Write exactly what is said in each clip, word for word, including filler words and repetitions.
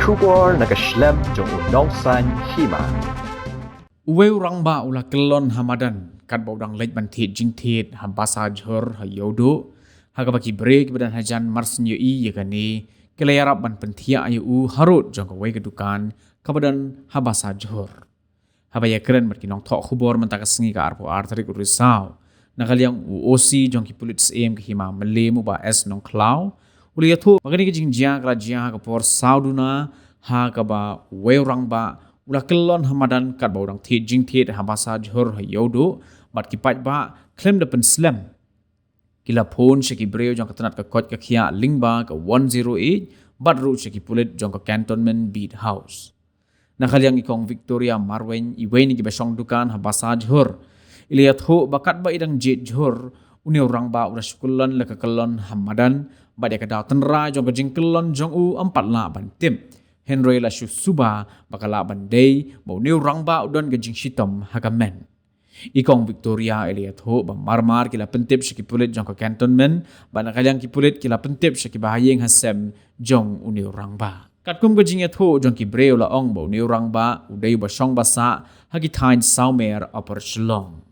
Khubor na ka shlem jong u nongsaiñ hima. Uwei u rangbah u la kyllon ha madan katba u dang leit ban thied jingthied ha Basa Jhur ha Ïewduh, ha kaba ki briew kiba don hajan mar shu ïohi ïa kane ki la ïarap ban pynthiah ïa u harud jong kawei ka dukan kaba don ha Basa Jhur. Haba ïakren bad ki nongthoh khubor mynta ka sngi ka arphew ar tarik u Risaw, na ka liang u O C jong ki pulit syiem ka hima Mylliem u Bah S Nongkhlaw, u la ïathuh ba kane ka jingjia ka la jia ha ka por saw duna, ha kaba uwei u rangbah u la kyllon ha madan katba u dang thied jingthied ha Basa Jhur ha Ïewduh, bad ki paidbah khlem da pynslem ki la phone sha ki briew jong ka tnat ka koit ka khiah lyngba ka one zero eight, bad ruh sha ki pulit jong ka Cantonment Beat House. Na ka liang i Kong Victoria Marwein, iwei na kiba shong dukan ha Basa Jhur, i la ïathuh ba katba i dang jied jhur, une u rangbah u la shu kyllon la ka kyllon ha madan, bad ïa ka daw tynrai jong ka jingkyllon jong u ym pat lah ban tip. Hynrei la shu suba ba ka lah ban dei ba une u rangbah u don ka jingshitom ha ka met. I Kong Victoria i la ïathuh ba marmar ki la pyntip sha ki pulit jong ka Cantonment, bad na ka liang ki pulit ki la pyntip sha kiba ha ïing ha sem jong une u rangbah. Katkum ka jingïathuh jong ki briew la ong ba une u rangbah u dei uba shong ba sah ha ki thaiñ Sawmer, Upper Shillong.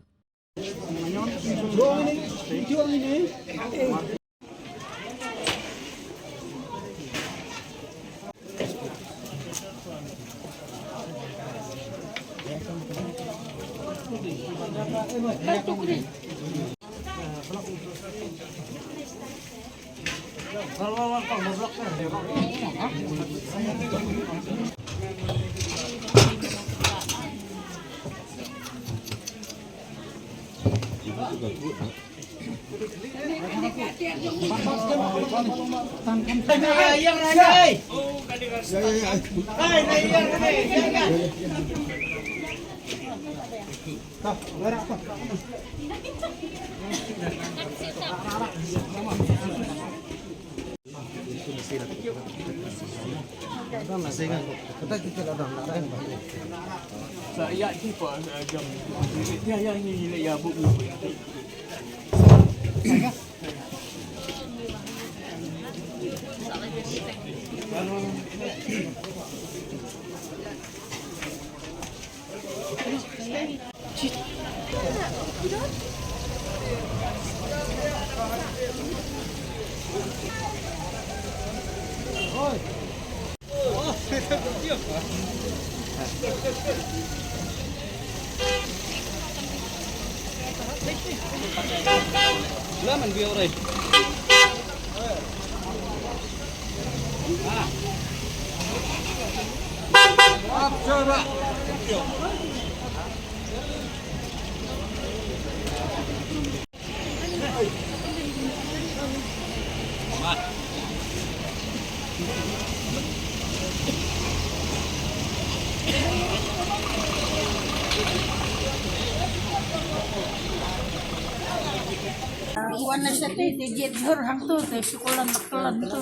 Wan na shatei te jied jhur hangto te shu kyllon kyllon to.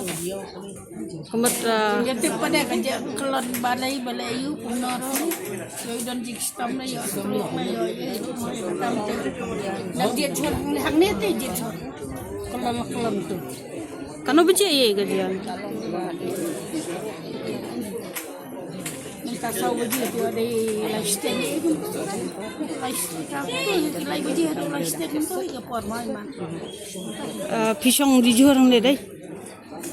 Ka mut, ah, ïa tip pat de ka jia kyllon balei balei ïa u kumno ruh. Ïoh i don jingshitom ne ïoh stroke ne ïoh i tam te. Nang jied jhur hangne te jied jhur. Kyllon kyllon to. Katno baje ïa ka jia? Mynta saw baje tu dei lai shiteng. Lai shiteng, lai baje haduh lai shiteng tu ïa por mai ma. Ah, phi shong jied jhur hangne dei?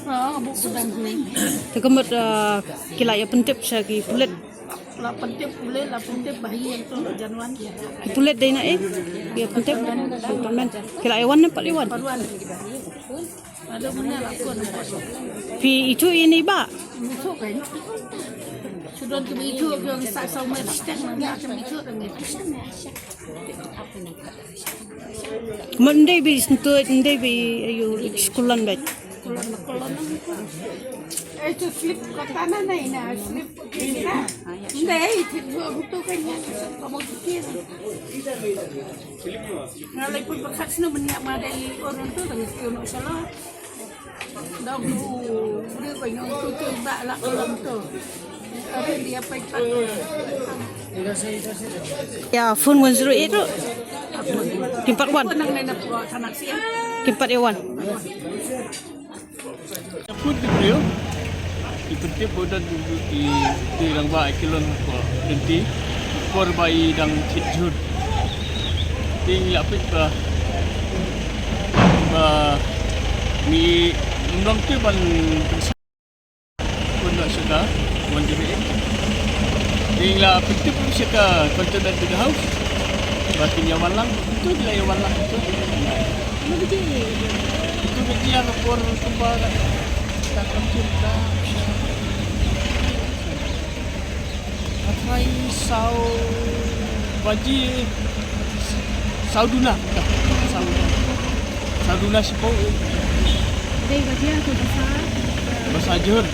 Ah, buk kudang ni. Te ka mut, ah, ki la ïa pyntip sha ki pulit? La pyntip pulit, la pyntip ba ha ïing tu la jan wan. Ki pulit dei na ei? Ïa pyntip? Tohmen. Ki la ïa wan ne pat ïa wan? Pat wan. Aduh, mynne la kun. Phi ithuh ïa i bah? Ithuh kan. Shu don kiba ithuh, ki ong sa saw mer shiteng, na kim ithuh kan. Mut ym dei ba i sngewthuh, ym dei ba i, ïa u shu kyllon beit. Kyllon, kyllon. Eh, tu slip kata na na ina, slip ina. Ym dei, tu tu tu kan ïa ka mo kir. Nga leit put pyrkhat snu ban ïa ma dei urun tu kan ïa no shala. Dog u briew ba ñiong tu tu ba la kyllon tu. Are dia pai pat. Ïa phone one zero eight tu. Kim pat wan. Nang nai na pyrkhat thanak sia. Kim pat ïa wan. Put ki briew. Pyntip ba u don i, i rangbah i kylon ko denti por ba i dang thied jhur. Te ngi la peit ba, ba ngi mlong te ban pynsa pun noh sha ka wan jong i. Te ngi la pyntip sha ka container to the house ba kin ïa wan lang. Uto ki la ïa wan lang uto. Uto ki ïa ka por kumba ka, ka kam kin ka. Ka trai saw baje, saw duna. Saw, saw duna shiphew. Dei baje tu basa. Basa jhur.